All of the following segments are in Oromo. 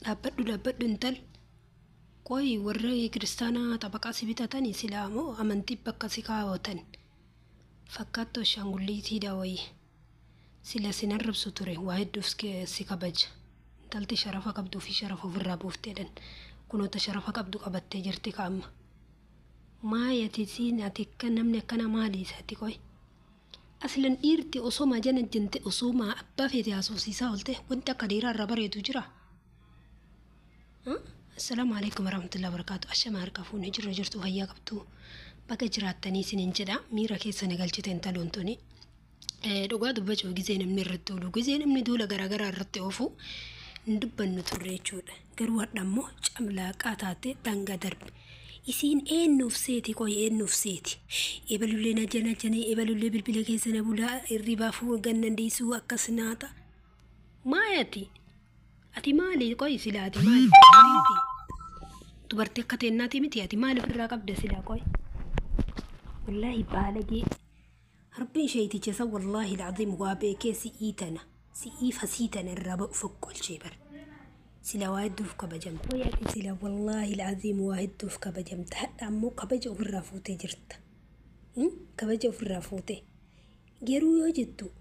Dhaabbadhu dhaabbadhu intal. Qoy warri kiristaanaa xabaqaa si bitatanii silaa moo amantii bakka si kaawwatan fakkaattu ashaangulliitiidha wayii. Sila sin arrabsu ture waa hedduuf si kabaja. Intalti sharafa qabduu fi sharafa ofirraa buufteedhan. Kunoota sharafa qabdu qabattee jirti kaa'amma. Maay ati siin ati akka namni akkana maali isaati qoy. Aslan dhiirti osoo jana jente osoo abbaa feete haasofsiisaa oolte wanti akka dhiiraa irraa bareedu jira. Assalaamu alaikum warahmatullahi wabarakatuh. Ashama harka fuunee jirra jirtu fayyaa qabdu. Bakka jiraattanii isiniin jedha. Miira keessa na galchite intaloon tuni. Dhugaa dubbachuu gizee namni irratti oolu gizee namni duula garaagaraa irratti oofu hin dubbannu turre jechuudha. Garuu hadha immoo camlaaqaa taate daangaa darbe. Isiin eenyuuf seeti qoy eenyuuf seeti. Ebalullee na jana janii ebalullee bilbila keessa na bulaa hirribaa fuu gannan dhiisuu akkas naata. Maayati ati maali qoy silaa ati maali miti dubartii akka teennaati miti ati maali ofirraa qabda silaa qoy. Wallaahi baalagee Rabbiin sheeyticha san wallaahi alcaziim waa beekee si'ii tana si'ii fasii tana irraa foqqolchee bar. Sila waa hedduuf kabajamta. Ati sila wallaahi alcaziim waa hedduuf kabajamta. Hadha ammoo kabaja ofirraa fuutee jirta. Kabaja ofirraa fuutee. Garuu yoo jettu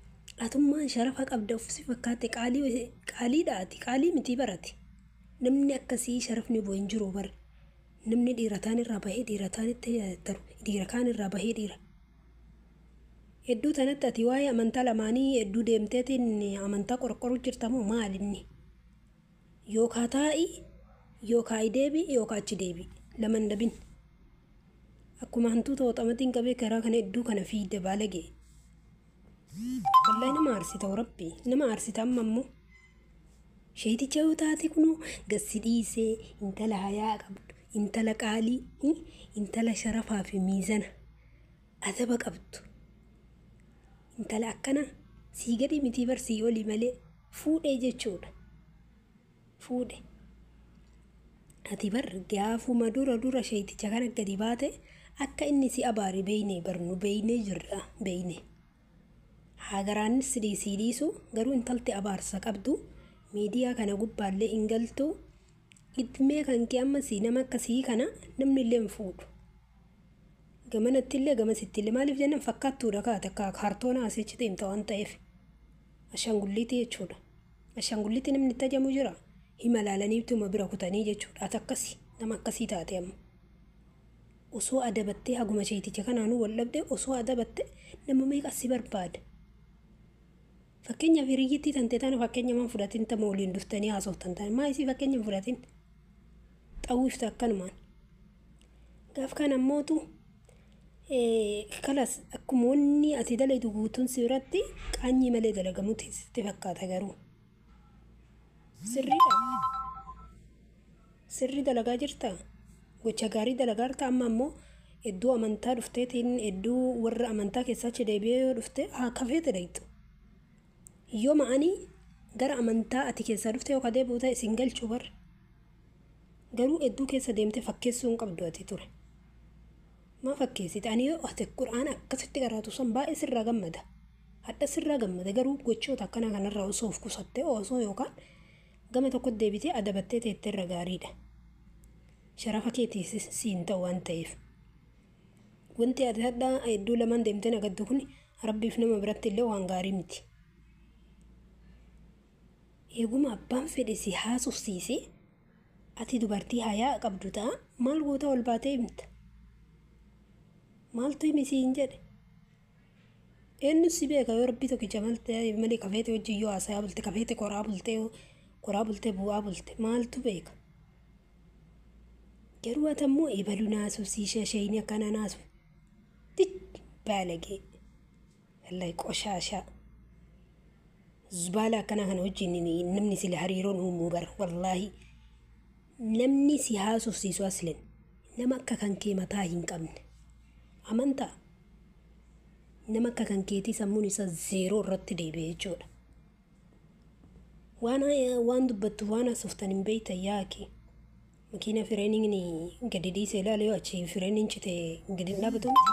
atummaan sharafa qabda of si fakkaate qaalii qaaliidha ati qaalii miti barati. Namni akkasii sharafni bu'e hin jiru bar. Namni dhiirataan irraa bahee dhiirataan itti taru dhiira kaan irraa bahee dhiira. Hedduu tanatti ati waa'ee amantaa lamaanii hedduu deemteetiin amantaa qorqoruu jirta moo maal inni? Yookaa taa'i yookaa deebi yookaa achi deebi laman dabin. Akkuma hantuuta hoxamatiin qabee karaa kana hedduu kana fiidda baalagee. Wallahi nama aarsita rabbi nama aarsita amma immoo. Sheeticha yoo taate kunuu gassi dhiisee intala hayaa qabdu intala qaalii intala sharafaa fi miizana adaba qabdu. Intala akkana sii gadi mitii bar sii olii malee fuudhee jechuudha. Fuudhe. Ati bar gaafuma dura dura sheeticha kana gadi baate akka inni si abaare beeyne bar nu beeynee jirra beeyne. Hagaraanis sii dhiisu garuu intalti abaarsa qabdu miidiyaa kana gubbaallee hin galtu itmee kan kee amma sii nama akkasii kana namni illee hin fuudhu. Gamanatti illee gamasitti illee maaliif jennaan fakkaattuudha kaate akka kaartoona asichi deemta waan ta'eef. Ashaangulliitii jechuudha. Ashaangulliitii namni itti ajamu jira. Hima laalaniituma bira kutanii jechuudha. Ati akkasi nama akkasii taate amma. Osoo adabattee haguma sheeticha kanaanuu wal dhabde osoo adabatte nama meeqa si barbaada. Fakkeenyaaf hiriyyittii tante tana fakkeenya maan fudhatin tama waliin dhuftanii haasoftan tana maa isii fakkeenya hin fudhatin xawwifta akkanumaan. Gaaf kana ammootu kalas akkuma wanni ati dalaytu guutuun si biratti qaanyii malee dalagamutti sitti fakkaata garuu. Sirriidha. Sirrii dalagaa jirta. Gocha gaarii dalagaa jirta amma ammoo hedduu amantaa dhufteetiin hedduu warra amantaa keessaa achi deebi'ee yoo dhufte haa kafeete dhayxu. Yoo ma'anii gara amantaa ati keessaa dhufte yoo deebi'u ta'e isin galchuu bar. Garuu hedduu keessa deemte fakkeessuu hin qabdu ati ture. Maa fakkeessite ani yoo ati qura'aana akkasitti qaraatu san baay'ee sirraa gammada. Hadha sirraa gammada garuu gochoota akkanaa kanarraa osoo of qusattee osoo yookaan gama tokkotti deebitee adabattee teettee irra gaariidha. Sharafa keetii siin ta'u waan ta'eef. Wanti ati hadha hedduu lamaan deemtee nagaddu kun rabbiif nama biratti illee waan gaarii miti. Eeguma abbaan fedhe si haasofsiise ati dubartii hayaa qabdu ta'a maal goota ol baatee himta. Maaltu himi siin jedhe. Eenyu si beeka yoo rabbi tokkicha malee kafeete wajjin yoo haasayaa bulte kafeete koraa bultee koraa bultee bu'aa bulte maaltu beeka. Garuu ati ammoo ebaluu naasofsiisha sheeyni akkana naasuf. Baalagee. Wallahi qoshaashaa. Zubaala akkanaa kana wajjin namni sila hariiroon uumuu bara wallaahi. Namni si haasofsiisu asleen nama akka kan kee mataa hin qabne. Amantaa nama akka kan keetii sammuun isaa zeeroo irratti deebi'e jechuudha. Waan waan dubbattu waan haasoftan hin beektan yaaki. Makiina fireeniin gadi dhiisee ilaale yoo achi fireeniin cite gadi hin dhaabatu miti.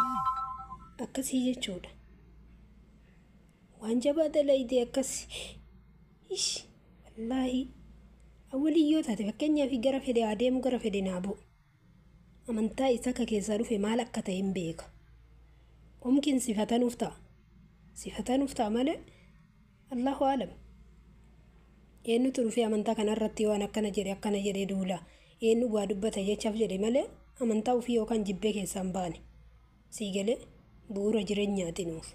Akkasii jechuudha. Waan jabaa dalayde akkas. Ish wallaahi. Awwaliyyoo taate fakkeenyaaf gara fedhe adeemu gara fedhe naa bu'u. Amantaa isa akka keessaa dhufe maal akka ta'e hin beeka. Omkiin sifatanuuf ta'a. Sifatanuuf ta'a malee Allahu alam. Eenyutu dhufee amantaa kanarratti waan akkana jedhe akkana jedhee duula. Eenyu waa dubbata jechaaf jedhe malee amantaa ofii yookaan jibbee keessaa hin baane. Sii galee bu'uura jireenyaati nuuf.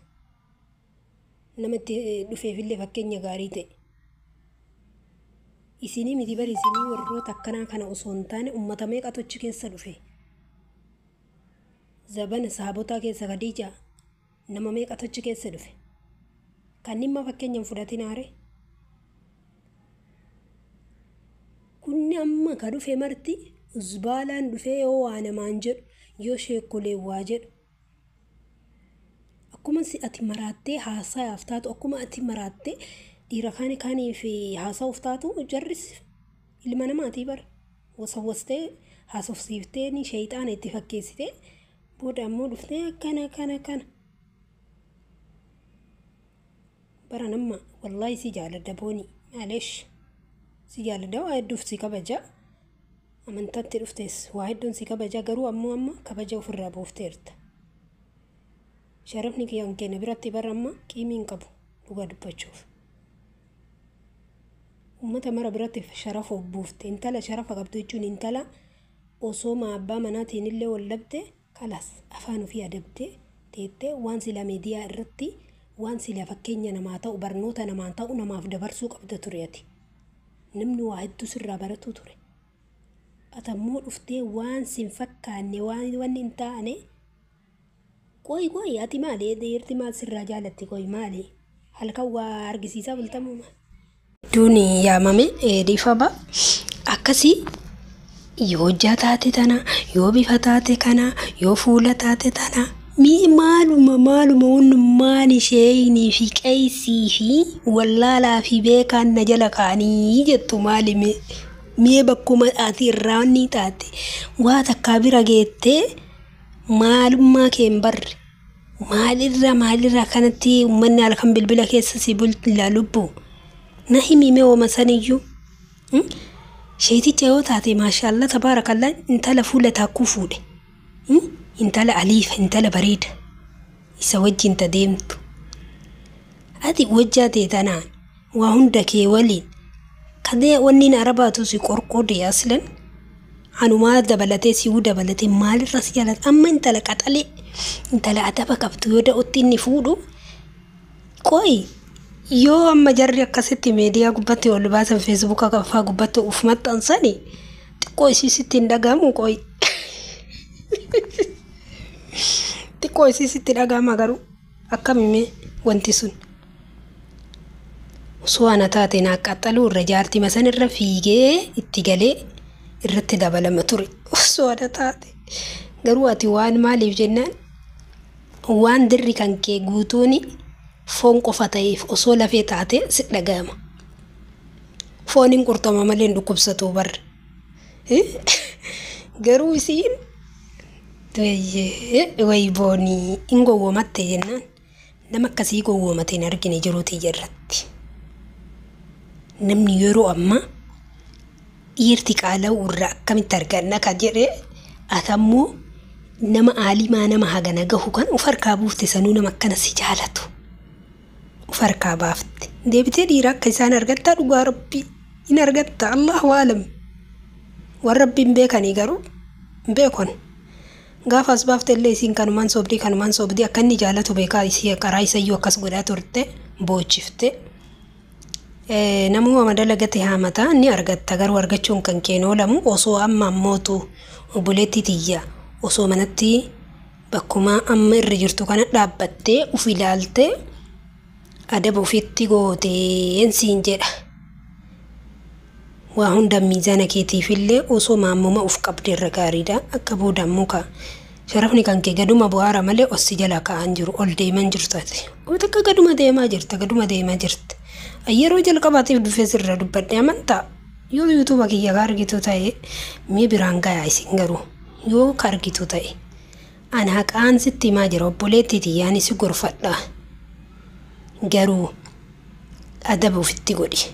Namatti dhufeefillee fakkeenya gaarii ta'e. Isinii miti bari isinii warroota akkanaa kana osoo hin taane uummata meeqatu achi keessa dhufe. Zabana saabotaa keessa Khadiija nama meeqatu achi keessa dhufe. Kanneen maa fakkeenya hin fudhatin aare. Kunni amma ka dhufe marti uzbaalaan dhufee yoo waa namaan jedhu yoo sheekkolee waa jedhu. Akkuma ati maraattee haasayaaf taatu akkuma ati maraattee dhiira kaani kaaniif haasa'uuf taatu jarris ilma namaatii bara. Wasawwastee haasofsiiftee ni sheeyxaana itti fakkeessitee booda ammoo dhuftee akkana akkana akkana. Bara nama wallaahi si jaaladha booni maaleesh si jaaladha waa hedduuf si kabaja amantaatti dhuftes waa hedduun si kabaja garuu ammoo amma kabaja ofirraa buufteerta. Sharafni kiyyaan keenya biratti bara amma qiimii hin qabu dhugaa dubbachuuf. Uummata mara biratti sharafa of buufte intala sharafa qabdu jechuun intala osoo abbaa manaatiin illee wal dhabde kalas afaan ofii adabdee teettee waan sila miidiyaa irratti waan sila fakkeenya namaa ta'u barnoota namaa ta'u namaaf dabarsuu qabda ture ati. Namni waa hedduu sirraa baratu ture. Ati ammoo dhuftee waan sin fakkaanne waan wanni hin taane qoy qoy ati maali dhiirti maal sirraa jaalatti qoy maali halkan waa argisiisaa bultamuu maali. Hedduun yaamame dhiifama akkasii yoo hojjaa taate tana yoo bifa taate kana yoo fuula taate tana mii maaluma maaluma wannummaan isheenii fi qeysii fi wallaalaa fi beekaan na jala kaanii jettu maalime mee bakkuma ati irraa ni taate waa takkaa bira geettee maalummaa kee hin barre maalirra maalirra kanatti uummanni halkan bilbila keessa si bulla lubbu na himi mee ooma saniyyuu. Sheeticha yoo taate maashaallah tabaarakallaa intala fuula taakkuu fuudhe. Intala aliifa intala bareeda isa wajjin ta deemtu. Ati wajjaa ta'e tanaan waa hunda kee waliin kadee wanni arabaatu si qorqoode aslan anumaa dabalatee si'uu dabalatee maalirra si jaalata amma intala qaxalee intala adaba qabdu yoo da'utti inni fuudhu qoy yoo amma jarri akkasitti miidiyaa gubbatti ol baasan feesbuuka faa gubbatti uf maxxansani xiqqoo isii sitti hin dhagahamu qoy. Xiqqoo isii sitti dhagahama garuu akkamime wanti sun. Osoo ana taate naa qaxxaluu irra jaartii masan irra fiigee itti galee irratti dabalama ture. Osoo ana taate garuu ati waan maaliif jennaan waan dirri kan kee guutuuni foon qofa ta'eef osoo lafee taate si dhagahama. Foon hin qurxama malee hin dhukkubsatu barre. Garuu isiin wayi boonii hin gowwoomatte jennaan nama akkasii gowwoomate hin argine jiruutii jirratti. Namni yeroo ammaa dhiirti qaala'uu irraa akkamitti arganna ka jedhee ati ammoo nama aalimaa nama hagana gahu kan of harkaa buufte sanuu nama akkana si jaalatu. Of harkaa baafte. Deebitee dhiira akka isaan argattaa dhugaa rabbii hin argatta Allahu aalam. Warra rabbiin beekanii garuu hin beekon. Gaafa as baafte illee isiin kanumaan soobdii kanumaan soobdii akka inni jaalatu beekaa isii karaa isayyuu akkas godhaa turte boochifte. Namuma madalagate haamata ni argatta garuu argachuun kan keen oolamu osoo amma ammootu obboleettii tiyya osoo manatti bakkuma amma irra jirtu kana dhaabbattee uf ilaaltee adaba ofitti gooteen siin jedha. Waa hunda miizaana keetiifillee osoo maammuma uf qabde irra gaariidha. Akka booda ammoo ka sharafni kan kee gaduma bu'aara malee ossi jala ka'an jiru ol deeman jirtu ati. Takka gaduma deemaa jirta gaduma deemaa jirta. Yeroo jalqabaatiif dhufee sirra dubbadhe amantaa yoo yuutuuba kiyya ka argitu ta'e mee biraan gayaa isin garuu yoo ka argitu ta'e ani haqaan sitti himaa jira obboleettii tiyyaan si gorfadha. Garuu adaba ofitti godhi.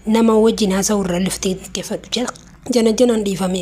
Nama wajjin haasa'u irraa lafti xiqqeeffadhu jana janaan dhiifamee.